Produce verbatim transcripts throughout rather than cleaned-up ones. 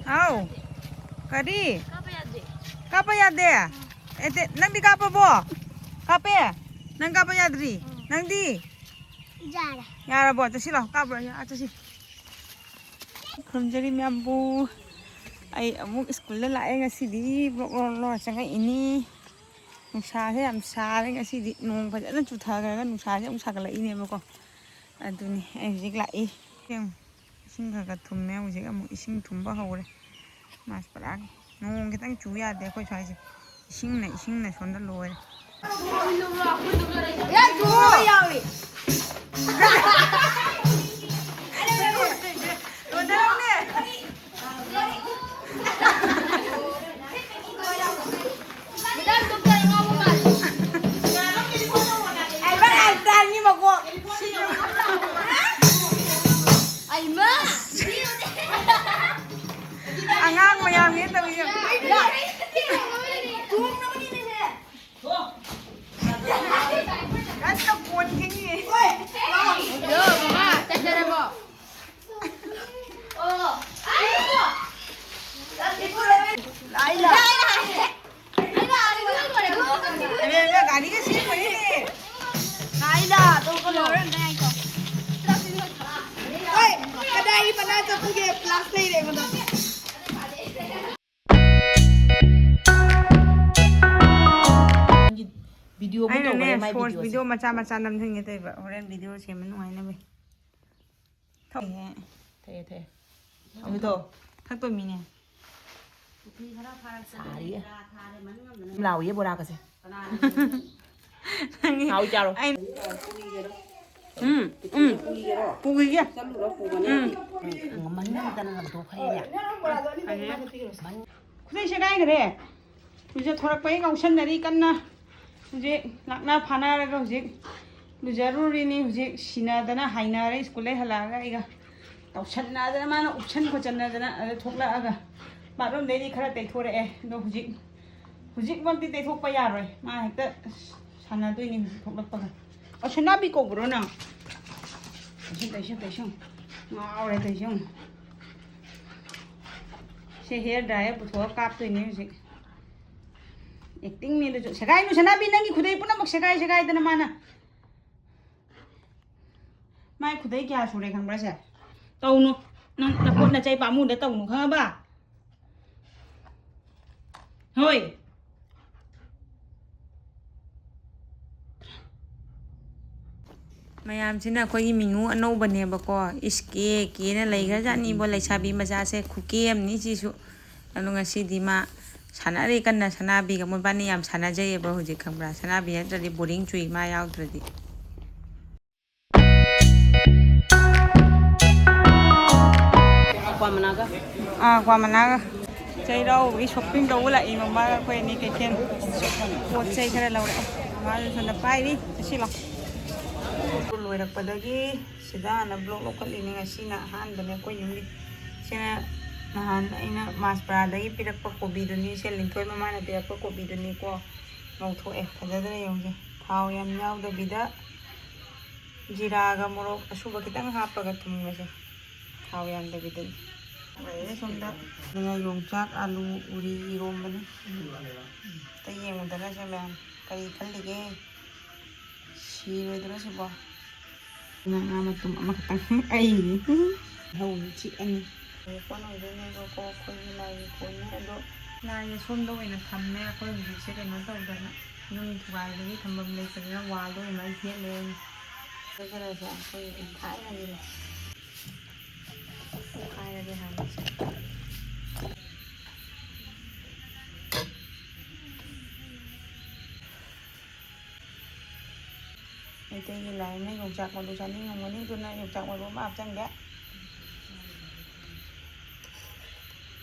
ꯍꯥꯎ꯫ ꯀꯔꯤ? ꯀꯥꯞꯄ ꯌꯥꯗꯦ꯫ ꯀꯥꯞꯄ ꯌꯥꯗꯦ? ꯑꯦ, ꯇꯦ, ꯅꯪꯗꯤ ꯀꯥꯞꯄꯕꯣ? ꯀꯥꯞꯄꯦ? ꯅꯪ ꯀꯥꯞꯄ ꯌꯥꯗ꯭ꯔꯤ? ꯎꯝ꯫ ꯅꯪꯗꯤ? ꯌꯥꯔꯦ꯫ ꯌꯥꯔꯕꯣ? ꯆꯠꯁꯤ ꯂꯥꯛꯑꯣ, ꯀꯥꯞꯄꯨꯔꯣ꯫ ꯑꯥ, ꯆꯠꯁꯤ꯫ ꯈꯨꯔꯨꯝꯖꯔꯤ ꯃꯌꯥꯝꯕꯨ꯫ ꯑꯩ ꯑꯃꯨꯛ ꯁ꯭ꯀꯨꯜꯗ ꯂꯥꯛꯑꯦ ꯉꯁꯤꯗꯤ꯫ ꯕ꯭ꯂꯣꯛ ꯂꯣꯔ ꯂꯣꯔ ꯆꯪꯉꯛꯏꯅꯤ꯫ ꯅꯨꯡꯁꯥꯁꯦ ꯌꯥꯝ ꯁꯥꯔꯦ ꯉꯁꯤꯗꯤ꯫ ꯅꯣꯡ ꯐꯖꯅ ꯆꯨꯊꯈ꯭ꯔꯒ ꯅꯨꯡꯁꯥꯁꯦ ꯑꯃꯨꯛ ꯁꯥꯒꯠꯂꯛꯏꯅꯦꯕꯀꯣ꯫ ꯑꯗꯨꯅꯤ ꯑꯩ ꯍꯧꯖꯤꯛ ꯂꯥꯛꯏ꯫ ꯏꯁꯤꯡ ꯈꯔ ꯈꯔ ꯊꯨꯝꯃꯦ ꯍꯧꯖꯤꯛ ꯑꯃꯨꯛ꯫ ꯏꯁꯤꯡ ꯊꯨꯝꯕ ꯍꯧꯔꯦ꯫ ꯃꯥꯁ ꯄꯨꯔꯥ ꯅꯣꯡ ꯈꯤꯇꯪ ꯆꯨ ꯌꯥꯗꯦ ꯑꯩꯈꯣꯏ ꯁ꯭ꯋꯥꯏꯁꯦ꯫ ꯏꯁꯤꯡꯅ, ꯏꯁꯤꯡꯅ ꯁꯣꯝꯗ ꯂꯣꯏꯔꯦ꯫ ꯌꯥꯎꯏ꯫ ꯂꯣꯏꯅꯔꯝꯅꯦ꯫ ꯑꯉꯥꯡ ꯃꯌꯥꯝꯒꯤ ꯇꯧꯔꯤꯁꯦ꯫ ꯀꯟꯅ ꯀꯣꯟꯈꯤꯅꯤ꯫ ꯂꯥꯏ ꯂꯥ꯫ ꯑꯕꯦꯝꯃ, ꯒꯥꯔꯤꯒ ꯁꯦꯝꯃꯣꯏꯅꯦ꯫ ꯂꯥꯏ ꯂꯥ, ꯇꯧ ꯀꯩꯅꯣ꯫ ꯍꯣꯏ, ꯀꯗꯥꯏꯒꯤ ꯃꯅꯥ ꯆꯠꯄꯒꯦ? ꯄ꯭ꯂꯥꯁ ꯂꯩꯔꯦ ꯑꯩꯉꯣꯟꯗ꯫ ꯅꯪꯒꯤ ꯚꯤꯗꯤꯑꯣ ꯑꯃ ꯑꯩꯅꯅꯦ ꯇꯧꯈ꯭ꯔꯦ, ꯃꯥꯏ ꯁꯣꯔꯠꯁ ꯚꯤꯗꯤꯑꯣꯁꯦ꯫ ꯚꯤꯗꯤꯑꯣ ꯃꯆꯥ ꯃꯆꯥ ꯅꯝꯁꯤꯟꯒꯦ ꯇꯧꯕ, ꯍꯣꯔꯦꯟ ꯚꯤꯗꯤꯑꯣ ꯁꯦꯝꯕ ꯅꯨꯡꯉꯥꯏꯅꯕ꯫ ꯊꯛꯑꯦ꯫ ꯊꯛꯑꯦ, ꯊꯛꯑꯦ꯫ ꯑꯃꯨꯛ ꯊꯛꯑꯣ꯫ ꯊꯛꯇꯣꯏ ꯃꯤꯅꯦ꯫ ꯁꯥꯔꯤꯌꯦ꯫ ꯂꯥꯎꯏꯌꯦ ꯕꯣꯔꯥꯒꯁꯦ꯫ ꯅꯪꯒꯤ ꯍꯥꯎꯏ ꯆꯥꯔꯣ꯫ ꯑꯩ ꯎꯝ, ꯎꯝ꯫ ꯄꯨꯈꯤꯒꯦ꯫ ꯎꯝ꯫ ꯃꯅꯤꯡꯗꯅ ꯂꯪꯊꯣꯛꯈ꯭ꯔꯦꯅꯦ꯫ ꯈꯨꯗꯩ ꯁꯦꯒꯥꯏꯈ꯭ꯔꯦ꯫ ꯍꯧꯖꯤꯛ ꯊꯣꯔꯛꯄꯒꯤ ꯉꯥꯎꯁꯟꯅꯔꯤ ꯀꯟꯅ꯫ ꯍꯧꯖꯤꯛ ꯂꯥꯛꯅ ꯐꯥꯅꯔꯒ ꯍꯧꯖꯤꯛ ꯂꯨꯖꯔꯨꯔꯤꯅꯤ꯫ ꯍꯧꯖꯤꯛ ꯁꯤꯟꯅꯗꯅ ꯍꯥꯏꯅꯔꯦ ꯁ꯭ꯀꯨꯜꯗꯩ ꯍꯜꯂꯛꯑꯒ ꯑꯩꯒ꯫ ꯇꯧꯁꯟꯅꯗꯅ ꯃꯥꯅ ꯎꯞꯁꯟ ꯈꯣꯠꯆꯟꯅꯗꯅ ꯑꯗ ꯊꯣꯛꯂꯛꯑꯒ ꯕꯥꯠꯔꯨꯝꯗꯩꯗꯤ ꯈꯔ ꯇꯩꯊꯣꯔꯛꯑꯦ꯫ ꯑꯗꯣ ꯍꯧꯖꯤꯛ, ꯍꯧꯖꯤꯛꯃꯛꯇꯤ ꯇꯩꯊꯣꯛꯄ ꯌꯥꯔꯣꯏ꯫ ꯃꯥ ꯍꯦꯛꯇ ꯁꯥꯟꯅꯗꯣꯏꯅꯤ ꯍꯧꯖꯤꯛ ꯊꯣꯛꯂꯛꯄꯒ꯫ ꯑꯣ, ꯁꯅꯥꯕꯤ ꯀꯧꯕ꯭ꯔꯣ ꯅꯪ? ꯇꯩꯁꯟ, ꯇꯩꯁꯟ, ꯇꯩꯁꯟ꯫ ꯉꯥꯎꯔꯦ ꯇꯩꯁꯟ꯫ ꯁꯦ ꯍꯤꯌꯔ ꯗ꯭ꯔꯥꯏꯌꯔ ꯄꯨꯊꯣꯛꯑ ꯀꯥꯞꯇꯣꯏꯅꯦ ꯍꯧꯖꯤꯛ꯫ ꯑꯦꯛꯇꯤꯡꯅꯦ ꯑꯗꯨꯁꯨ꯫ ꯁꯦꯒꯥꯏꯅꯨ ꯁꯅꯥꯕꯤ, ꯅꯪꯒꯤ ꯈꯨꯗꯩ ꯄꯨꯝꯅꯃꯛ ꯁꯦꯒꯥꯏ ꯁꯦꯒꯥꯏꯗꯅ ꯃꯥꯅ꯫ ꯃꯥꯏ ꯈꯨꯗꯩ ꯀꯌꯥ ꯁꯨꯔꯦ ꯈꯪꯕ꯭ꯔꯥ ꯁꯦ? ꯇꯧꯅꯨ꯫ ꯅꯪ ꯅꯈꯨꯠ ꯅꯆꯩ ꯄꯥꯝꯃꯨꯗ ꯇꯧꯅꯨ, ꯈꯪꯉꯕ? ꯍꯣꯏ꯫ ꯃꯌꯥꯝꯁꯤꯅ ꯑꯩꯈꯣꯏꯒꯤ ꯃꯤꯉꯨ ꯑꯅꯧꯕꯅꯦꯕꯀꯣ꯫ ꯏꯁ, ꯀꯦ ꯀꯦꯅ ꯂꯩꯈ꯭ꯔꯖꯥꯠꯅꯤꯕꯣ, ꯂꯩꯁꯥꯕꯤ ꯃꯆꯥꯁꯦ꯫ ꯈꯨꯀꯦ ꯑꯃꯅꯤ ꯁꯤꯁꯨ꯫ ꯑꯗꯣ ꯉꯁꯤꯗꯤ ꯃꯥ ꯁꯥꯟꯅꯔꯤ ꯀꯟꯅ, ꯁꯅꯥꯕꯤꯒ ꯃꯣꯏꯕꯥꯅꯤ ꯌꯥꯝ ꯁꯥꯟꯅꯖꯩꯌꯦꯕ ꯍꯧꯖꯤꯛ, ꯈꯪꯕ꯭ꯔꯥ? ꯁꯅꯥꯕꯤ ꯅꯠꯇ꯭ꯔꯗꯤ ꯕꯣꯔꯤꯡ ꯆꯨꯏ ꯃꯥ ꯌꯥꯎꯗ꯭ꯔꯗꯤ꯫ ꯀ꯭ꯋꯥ ꯃꯅꯥꯒ꯫ ꯑꯥ, ꯀ꯭ꯋꯥ ꯃꯅꯥꯒ꯫ ꯆꯩꯔꯥꯎꯕꯒꯤ ꯁꯣꯞꯄꯤꯡ ꯇꯧꯕ ꯂꯥꯛꯏ ꯃꯃꯥꯒ ꯑꯩꯈꯣꯏ ꯑꯅꯤ ꯀꯩꯊꯦꯜ꯫ ꯄꯣꯠ ꯆꯩ ꯈꯔ ꯂꯧꯔꯛꯑꯦ꯫ ꯃꯃꯥꯁꯨ ꯁꯣꯝꯗ ꯄꯥꯏꯔꯤ꯫ ꯑꯁꯤ ꯂꯥꯎ꯫ ꯂꯣꯏꯔꯛꯄꯗꯒꯤ ꯁꯤꯗ ꯍꯥꯟꯅ ꯕ꯭ꯂꯣꯛ ꯂꯧꯈꯠꯂꯤꯅꯤ꯫ ꯉꯁꯤꯅ ꯑꯍꯥꯟꯕꯅꯦ ꯑꯩꯈꯣꯏ ꯌꯨꯝꯒꯤ꯫ ꯁꯤꯅ ꯅꯍꯥꯟ ꯑꯩꯅ ꯃꯥꯁꯄ꯭ꯔꯥꯗꯒꯤ ꯄꯤꯔꯛꯄ ꯀꯣꯕꯤꯗꯨꯅꯤ꯫ ꯁꯦ ꯂꯤꯟꯊꯣꯏ ꯃꯃꯥꯅ ꯄꯤꯔꯛꯄ ꯀꯣꯕꯤꯗꯨꯅꯤꯀꯣ꯫ ꯉꯧꯊꯣꯛꯑꯦ꯫ ꯐꯖꯗ꯭ꯔꯥ ꯌꯦꯡꯉꯨꯁꯦ꯫ ꯊꯥꯎ ꯌꯥꯝ ꯌꯥꯎꯗꯕꯤꯗ ꯖꯤꯔꯥꯒ ꯃꯣꯔꯣꯛ ꯑꯁꯨꯕ ꯈꯤꯇꯪ ꯍꯥꯞꯄꯒ ꯊꯨꯝꯒꯁꯦ꯫ ꯊꯥꯎ ꯌꯥꯝꯗꯕꯤꯗꯅꯤ꯫ ꯑꯗꯩ ꯁꯣꯝꯗ ꯑꯗꯨꯅ ꯌꯣꯡꯆꯥꯛ ꯑꯥꯂꯨ ꯎꯔꯤ ꯏꯔꯣꯝꯕꯅꯤ꯫ ꯑꯝꯇ ꯌꯦꯡꯉꯨꯗꯅꯁꯦ ꯃꯌꯥꯝ꯫ ꯀꯔꯤ ꯈꯜꯂꯤꯒꯦ? ꯁꯤꯔꯣꯏꯗ꯭ꯔꯣ ꯁꯤꯕꯣ? ꯉꯥ ꯃꯇꯨꯝ ꯑꯃꯈꯛꯇꯪ ꯑꯩꯒꯤ꯫ ꯍꯧꯅ ꯆꯤꯛꯑꯅꯤ꯫ ꯀꯣꯟ ꯑꯣꯏꯗꯣꯏꯅꯦꯕꯀꯣ ꯑꯩꯈꯣꯏꯒꯤ ꯂꯥꯏꯒꯤ ꯀꯣꯟꯅꯤ꯫ ꯑꯗꯣ ꯂꯥꯏꯁꯦ ꯁꯣꯝꯗ ꯑꯣꯏꯅ ꯊꯝꯃꯦ꯫ ꯑꯩꯈꯣꯏ ꯍꯧꯖꯤꯛꯁꯦ ꯀꯩꯅꯣ ꯇꯧꯗꯅ, ꯌꯨꯝ ꯊꯨꯒꯥꯏꯕꯒꯤ ꯊꯝꯐꯝ ꯂꯩꯇꯗꯅ ꯋꯥꯜꯗ ꯑꯣꯏꯅ ꯊꯦꯠꯂꯦ꯫ ꯒꯖꯔꯁꯦ ꯑꯩꯈꯣꯏꯒꯤ ꯊꯥꯏꯅꯒꯤꯅꯦ꯫ ꯄꯣꯛꯈꯥꯏꯔꯒꯦ ꯍꯥꯟꯅ꯫ ꯃꯩꯇꯩꯒꯤ ꯂꯥꯏ ꯑꯃꯅ ꯌꯣꯡꯆꯥꯛ ꯃꯔꯨ ꯆꯥꯅꯤꯡꯉꯝꯒꯅꯤ, ꯑꯗꯨꯅ ꯌꯣꯡꯆꯥꯛ ꯃꯔꯨ ꯑꯃ ꯍꯥꯞꯆꯤꯟꯒꯦ꯫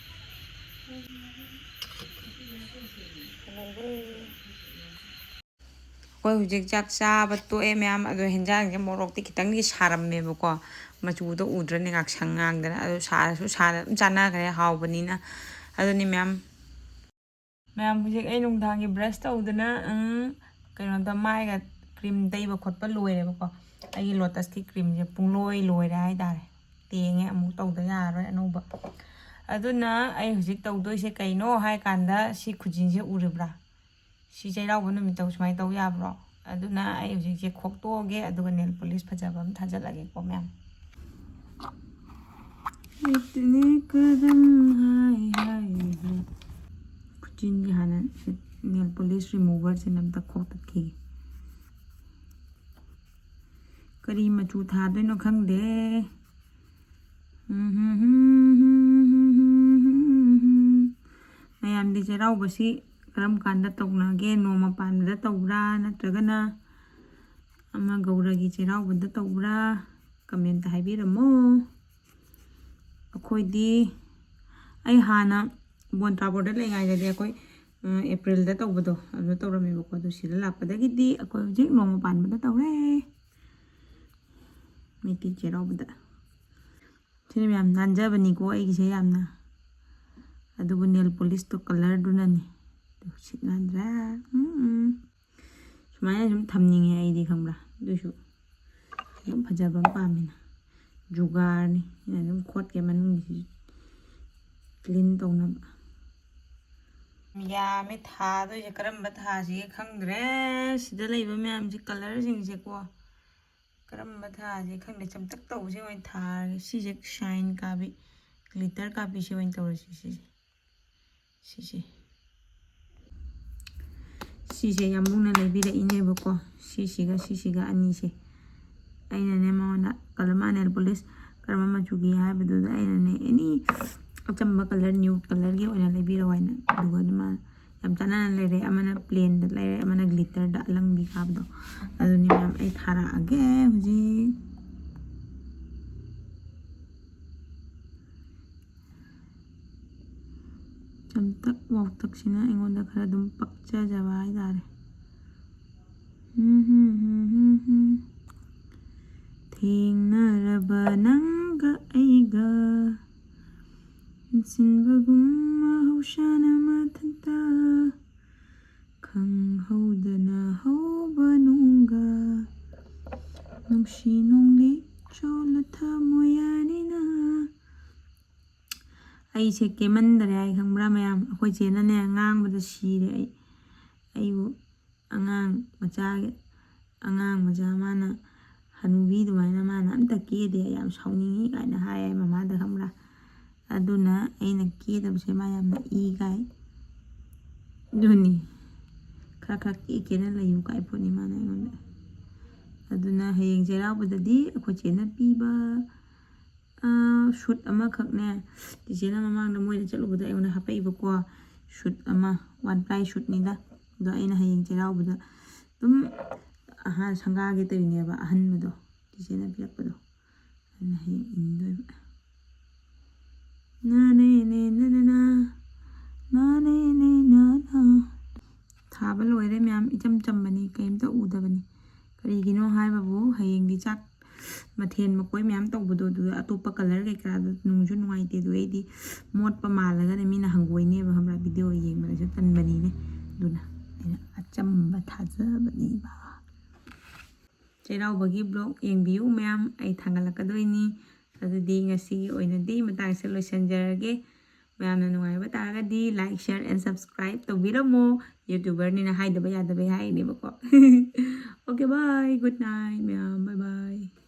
ꯂꯩꯔꯦ꯫ ꯑꯩꯈꯣꯏ ꯍꯧꯖꯤꯛ ꯆꯥꯛ ꯆꯥꯕ ꯇꯣꯛꯑꯦ ꯃꯌꯥꯝ꯫ ꯑꯗꯣ ꯍꯦꯟꯖꯥꯡꯁꯦ ꯃꯣꯔꯣꯛꯇꯤ ꯈꯤꯇꯪꯗꯤ ꯁꯥꯔꯝꯃꯦꯕꯀꯣ, ꯃꯆꯨꯗꯣ ꯎꯗ꯭ꯔꯅꯦ, ꯉꯥꯛꯁꯪ ꯉꯥꯡꯗꯅ꯫ ꯑꯗꯣ ꯁꯥꯔꯁꯨ ꯁꯥꯅ ꯑꯗꯨꯝ ꯆꯥꯟꯅꯈ꯭ꯔꯦ, ꯍꯥꯎꯕꯅꯤꯅ꯫ ꯑꯗꯨꯅꯤ ꯃꯌꯥꯝ꯫ ꯃꯌꯥꯝ, ꯍꯧꯖꯤꯛ ꯑꯩ ꯅꯨꯡꯗꯥꯡꯒꯤ ꯕ꯭ꯔꯁ ꯇꯧꯗꯅ, ꯎꯝ, ꯀꯩꯅꯣꯗ ꯃꯥꯏꯒ ꯀ꯭ꯔꯤꯝ ꯇꯩꯕ ꯈꯣꯠꯄ ꯂꯣꯏꯔꯦꯕꯀꯣ꯫ ꯑꯩꯒꯤ ꯂꯣꯇꯁꯀꯤ ꯀ꯭ꯔꯤꯝꯁꯦ ꯄꯨꯡꯂꯣꯏ ꯂꯣꯏꯔꯦ ꯍꯥꯏꯇꯥꯔꯦ꯫ ꯇꯦꯡꯉꯦ, ꯑꯃꯨꯛ ꯇꯧꯗ ꯌꯥꯔꯔꯣꯏ ꯑꯅꯧꯕ꯫ ꯑꯗꯨꯅ ꯑꯩ ꯍꯧꯖꯤꯛ ꯇꯧꯗꯣꯏꯁꯦ ꯀꯩꯅꯣ ꯍꯥꯏ ꯀꯥꯟꯗ, ꯁꯤ ꯈꯨꯖꯤꯟꯁꯦ ꯎꯔꯤꯕ꯭ꯔꯥ? ꯁꯤ ꯆꯩꯔꯥꯎꯕ ꯅꯨꯃꯤꯠꯇ ꯁꯨꯃꯥꯏꯅ ꯇꯧ ꯌꯥꯕ꯭ꯔꯣ? ꯑꯗꯨꯅ ꯑꯩ ꯍꯧꯖꯤꯛꯁꯦ ꯈꯣꯛꯇꯣꯛꯑꯒꯦ, ꯑꯗꯨꯒ ꯅꯦꯜ ꯄꯣꯂꯤꯁ ꯐꯖꯕ ꯑꯃ ꯊꯥꯖꯤꯜꯂꯒꯦꯀꯣ, ꯃꯌꯥꯝ꯫ ꯂꯩꯇꯦꯅꯦ ꯀꯔꯝ ꯍꯥꯏ ꯍꯥꯏꯕ꯫ ꯈꯨꯖꯤꯟꯒꯤ ꯍꯥꯟꯅ ꯅꯦꯜ ꯄꯣꯂꯤꯁ ꯔꯤꯃꯨꯚꯔꯁꯤꯅ ꯑꯝꯇ ꯈꯣꯛꯇꯠꯈꯤꯒꯦ꯫ ꯀꯔꯤ ꯃꯆꯨ ꯊꯥꯗꯣꯏꯅꯣ ꯈꯪꯗꯦ꯫ ꯃꯌꯥꯝꯗꯤ ꯆꯩꯔꯥꯎꯕꯁꯤ ꯀꯔꯝ ꯀꯥꯟꯗ ꯇꯧꯅꯒꯦ? ꯅꯣꯡꯃ ꯄꯥꯟꯕꯗ ꯇꯧꯕ꯭ꯔꯥ, ꯅꯠꯇ꯭ꯔꯒꯅ ꯑꯃ ꯒꯧꯔꯒꯤ ꯆꯩꯔꯥꯎꯕꯗ ꯇꯧꯕ꯭ꯔꯥ? ꯀꯃꯦꯟꯇ ꯍꯥꯏꯕꯤꯔꯝꯃꯣ꯫ ꯑꯩꯈꯣꯏꯗꯤ, ꯑꯩ ꯍꯥꯟꯅ ꯕꯣꯟ ꯇ꯭ꯔꯥꯕꯣꯔꯗ ꯂꯩꯉꯩꯗꯗꯤ ꯑꯩꯈꯣꯏ, ꯑ, ꯑꯦꯄ꯭ꯔꯤꯜꯗ ꯇꯧꯕꯗꯣ, ꯑꯗꯨꯗ ꯇꯧꯔꯝꯃꯦꯕꯀꯣ꯫ ꯑꯗꯨ ꯁꯤꯗ ꯂꯥꯛꯄꯗꯒꯤꯗꯤ ꯑꯩꯈꯣꯏ ꯍꯧꯖꯤꯛ ꯅꯣꯡꯃ ꯄꯥꯟꯕꯗ ꯇꯧꯔꯦ, ꯃꯩꯇꯩ ꯆꯩꯔꯥꯎꯕꯗ꯫ ꯁꯤꯅ ꯌꯥꯝ ꯅꯥꯟꯖꯕꯅꯤꯀꯣ ꯑꯩꯒꯤꯁꯦ ꯌꯥꯝꯅ꯫ ꯑꯗꯨꯕꯨ ꯅꯦꯜ ꯄꯣꯂꯤꯁꯇꯣ ꯀꯂꯔꯗꯨꯅꯅꯤ꯫ ꯑꯗꯨ ꯁꯤꯠ ꯅꯥꯟꯗ꯭ꯔꯥ? ꯎꯝ, ꯎꯝ꯫ ꯁꯨꯃꯥꯏꯅ ꯁꯨꯝ ꯊꯝꯅꯤꯡꯉꯦ ꯑꯩꯗꯤ, ꯈꯪꯕ꯭ꯔꯥ? ꯑꯗꯨꯏꯁꯨ ꯑꯗꯨꯝ ꯐꯖꯕ ꯑꯃ ꯄꯥꯝꯃꯤꯅ꯫ ꯖꯨꯒꯥꯔꯅꯤ꯫ ꯑꯩꯅ ꯑꯗꯨꯝ ꯈꯣꯠꯀꯦ ꯃꯅꯨꯡꯒꯤꯁꯤ ꯀ꯭ꯂꯤꯟ ꯇꯧꯅꯕ꯫ ꯌꯥꯝꯃꯦ ꯊꯥꯗꯣꯏꯁꯦ꯫ ꯀꯔꯝꯕ ꯊꯥꯁꯤꯒꯦ ꯈꯪꯗ꯭ꯔꯦ꯫ ꯁꯤꯗ ꯂꯩꯕ ꯃꯌꯥꯝꯁꯦ, ꯀꯂꯔꯁꯤꯡꯁꯦꯀꯣ, ꯀꯔꯝꯕ ꯊꯥꯁꯤꯒꯦ ꯈꯪꯗꯦ꯫ ꯆꯝꯇꯛ ꯇꯧꯕꯁꯦ ꯑꯣꯏꯅ ꯊꯥꯔꯒꯦ꯫ ꯁꯤꯁꯦ ꯁꯥꯏꯟ ꯀꯥꯕꯤ, ꯒ꯭ꯂꯤꯇꯔ ꯀꯥꯕꯤꯁꯦ ꯑꯣꯏꯅ ꯇꯧꯔꯁꯤ꯫ ꯁꯤꯁꯦ, ꯁꯤꯁꯦ, ꯁꯤꯁꯦ ꯌꯥꯝꯕꯨꯡꯅ ꯂꯩꯕꯤꯔꯛꯏꯅꯦꯕꯀꯣ꯫ ꯁꯤꯁꯤꯒ ꯁꯤꯁꯤꯒ ꯑꯅꯤꯁꯦ ꯑꯩꯅꯅꯦ ꯃꯉꯣꯟꯗ ꯀꯂꯔ, ꯃꯥ ꯅꯦꯜ ꯄꯣꯂꯤꯁ ꯀꯔꯝꯕ ꯃꯆꯨꯒꯤ ꯍꯥꯏꯕꯗꯨꯗ ꯑꯩꯅꯅꯦ ꯑꯦꯅꯤ ꯑꯆꯝꯕ ꯀꯂꯔ, ꯅ꯭ꯌꯨꯠ ꯀꯂꯔꯒꯤ ꯑꯣꯏꯅ ꯂꯩꯕꯤꯔꯛꯑꯣ ꯍꯥꯏꯅ꯫ ꯑꯗꯨꯒ ꯑꯗꯨꯝ ꯃꯥ ꯌꯥꯝ ꯆꯥꯟꯅꯅ ꯂꯩꯔꯦ꯫ ꯑꯃꯅ ꯄ꯭ꯂꯦꯟꯗ ꯂꯩꯔꯦ, ꯑꯃꯅ ꯒ꯭ꯂꯤꯇꯔꯗ ꯑꯂꯪꯕꯤ ꯀꯥꯕꯗꯣ꯫ ꯑꯗꯨꯅꯤ ꯃꯌꯥꯝ ꯑꯩ ꯊꯥꯔꯛꯑꯒꯦ ꯍꯧꯖꯤꯛ꯫ ꯆꯝꯇꯛ ꯋꯥꯎꯇꯛꯁꯤꯅ ꯑꯩꯉꯣꯟꯗ ꯈꯔ ꯑꯗꯨꯝ ꯄꯛꯆꯖꯕ ꯍꯥꯏꯇꯥꯔꯦ꯫ ꯊꯦꯡꯅꯔꯕ ꯅꯪꯒ ꯑꯩꯒ ꯄꯨꯟꯁꯤꯟꯕꯒꯨꯝ ꯃꯍꯧꯁꯥꯅ ꯃꯊꯟꯇ ꯈꯪꯍꯧꯗꯅ ꯍꯧꯕ ꯅꯣꯡꯒ ꯅꯨꯡꯁꯤ ꯅꯣꯡꯂꯤꯛ ꯆꯣꯠꯂ ꯊꯃꯣꯏ ꯑꯅꯤꯅ ꯑꯩꯁꯦ ꯀꯦꯃꯟꯗꯔꯦ ꯍꯥꯏ ꯈꯪꯕ꯭ꯔꯥ ꯃꯌꯥꯝ? ꯑꯩꯈꯣꯏ ꯆꯦꯅꯅꯦ ꯉꯥꯡꯕꯗ ꯁꯤꯔꯦ ꯑꯩ꯫ ꯑꯩꯕꯨ ꯑꯉꯥꯡ ꯃꯆꯥꯒꯤ, ꯑꯉꯥꯡ ꯃꯆꯥ ꯃꯥꯅ ꯍꯅꯨꯕꯤ ꯑꯗꯨꯃꯥꯏꯅ ꯃꯥꯅ ꯑꯝꯇ ꯀꯦꯗꯦ, ꯌꯥꯝ ꯁꯥꯎꯅꯤꯡꯉꯤ ꯀꯥꯏꯅ ꯍꯥꯏꯌꯦ ꯃꯃꯥꯗ ꯈꯪꯕ꯭ꯔꯥ? ꯑꯗꯨꯅ ꯑꯩꯅ ꯀꯦꯗꯕꯁꯦ ꯃꯥ ꯌꯥꯝꯅ ꯏ ꯀꯥꯏ꯫ ꯑꯗꯨꯅꯤ꯫ ꯈꯔ ꯈꯔ ꯀꯦ ꯀꯦꯅ ꯂꯩꯌꯨ ꯀꯥꯏ ꯄꯣꯠꯅꯤ ꯃꯥꯅ ꯑꯩꯉꯣꯟꯗ꯫ ꯑꯗꯨꯅ ꯍꯌꯦꯡ ꯆꯩꯔꯥꯎꯕꯗꯗꯤ ꯑꯩꯈꯣꯏ ꯆꯦꯅ ꯄꯤꯕ, ꯑꯥ, ꯁꯨꯠ ꯑꯃꯈꯛꯅꯦ, ꯆꯤꯆꯦꯅ ꯃꯃꯥꯡꯗ ꯃꯣꯏꯗ ꯆꯠꯂꯨꯕꯗ ꯑꯩꯉꯣꯟꯗ ꯍꯥꯄꯛꯏꯕꯀꯣ꯫ ꯁꯨꯠ ꯑꯃ, ꯋꯥꯟ ꯄ꯭ꯂꯥꯏ ꯁꯨꯠꯅꯤꯗ꯫ ꯑꯗꯣ ꯑꯩꯅ ꯍꯌꯦꯡ ꯆꯩꯔꯥꯎꯕꯗ ꯑꯗꯨꯝ ꯑꯍꯥꯟ ꯁꯪꯒꯥꯒꯦ ꯇꯧꯔꯤꯅꯦꯕ, ꯑꯍꯟꯕꯗꯣ ꯆꯤꯆꯦꯅ ꯄꯤꯔꯛꯄꯗꯣ꯫ ꯑꯗꯨꯅ ꯍꯌꯦꯡ ꯏꯟꯗꯣꯏꯕ꯫ ꯅꯥꯅꯦꯅꯦ ꯅꯅꯅ, ꯅꯥꯅꯦꯅꯦ ꯅꯅ꯫ ꯊꯥꯕ ꯂꯣꯏꯔꯦ ꯃꯌꯥꯝ, ꯏꯆꯝ ꯆꯝꯕꯅꯤ, ꯀꯔꯤꯝꯇ ꯎꯗꯕꯅꯤ꯫ ꯀꯔꯤꯒꯤꯅꯣ ꯍꯥꯏꯕꯕꯨ ꯍꯌꯦꯡꯗꯤ ꯆꯥꯛ ꯃꯊꯦꯜ ꯃꯀꯣꯏ ꯃꯌꯥꯝ ꯇꯧꯕꯗꯣ, ꯑꯗꯨꯗ ꯑꯇꯣꯞꯄ ꯀꯂꯔ ꯀꯩꯀꯥꯗꯣ ꯅꯨꯡꯁꯨ ꯅꯨꯡꯉꯥꯏꯇꯦ꯫ ꯑꯗꯨ ꯑꯩꯗꯤ ꯃꯣꯠꯄ ꯃꯥꯜꯂꯒꯅꯦ ꯃꯤꯅ ꯍꯪꯒꯣꯏꯅꯦꯕ, ꯈꯪꯕ꯭ꯔꯥ? ꯚꯤꯗꯤꯑꯣ ꯌꯦꯡꯕꯗꯁꯨ ꯇꯟꯕꯅꯤꯅꯦ꯫ ꯑꯗꯨꯅ ꯑꯩꯅ ꯑꯆꯝꯕ ꯊꯥꯖꯕꯅꯦꯕ꯫ ꯆꯩꯔꯥꯎꯕꯒꯤ ꯕ꯭ꯂꯣꯛ ꯌꯦꯡꯕꯤꯌꯨ ꯃꯌꯥꯝ, ꯑꯩ ꯊꯥꯡꯒꯠꯂꯛꯀꯗꯣꯏꯅꯤ꯫ ꯑꯗꯨꯗꯤ ꯉꯁꯤꯒꯤ ꯑꯣꯏꯅꯗꯤ ꯃꯇꯥꯡꯁꯦ ꯂꯣꯏꯁꯤꯟꯖꯔꯒꯦ꯫ ꯃꯌꯥꯝꯅ ꯅꯨꯡꯉꯥꯏꯕ ꯇꯥꯔꯒꯗꯤ like, share and subscribe ꯇꯧꯕꯤꯔꯝꯃꯣ꯫ YouTuberꯅꯤꯅ ꯍꯥꯏꯗꯕ ꯌꯥꯗꯕꯩ ꯍꯥꯏꯔꯤꯅꯦꯕꯀꯣ꯫ Okay, bye, good night ꯃꯌꯥꯝ, bye bye꯫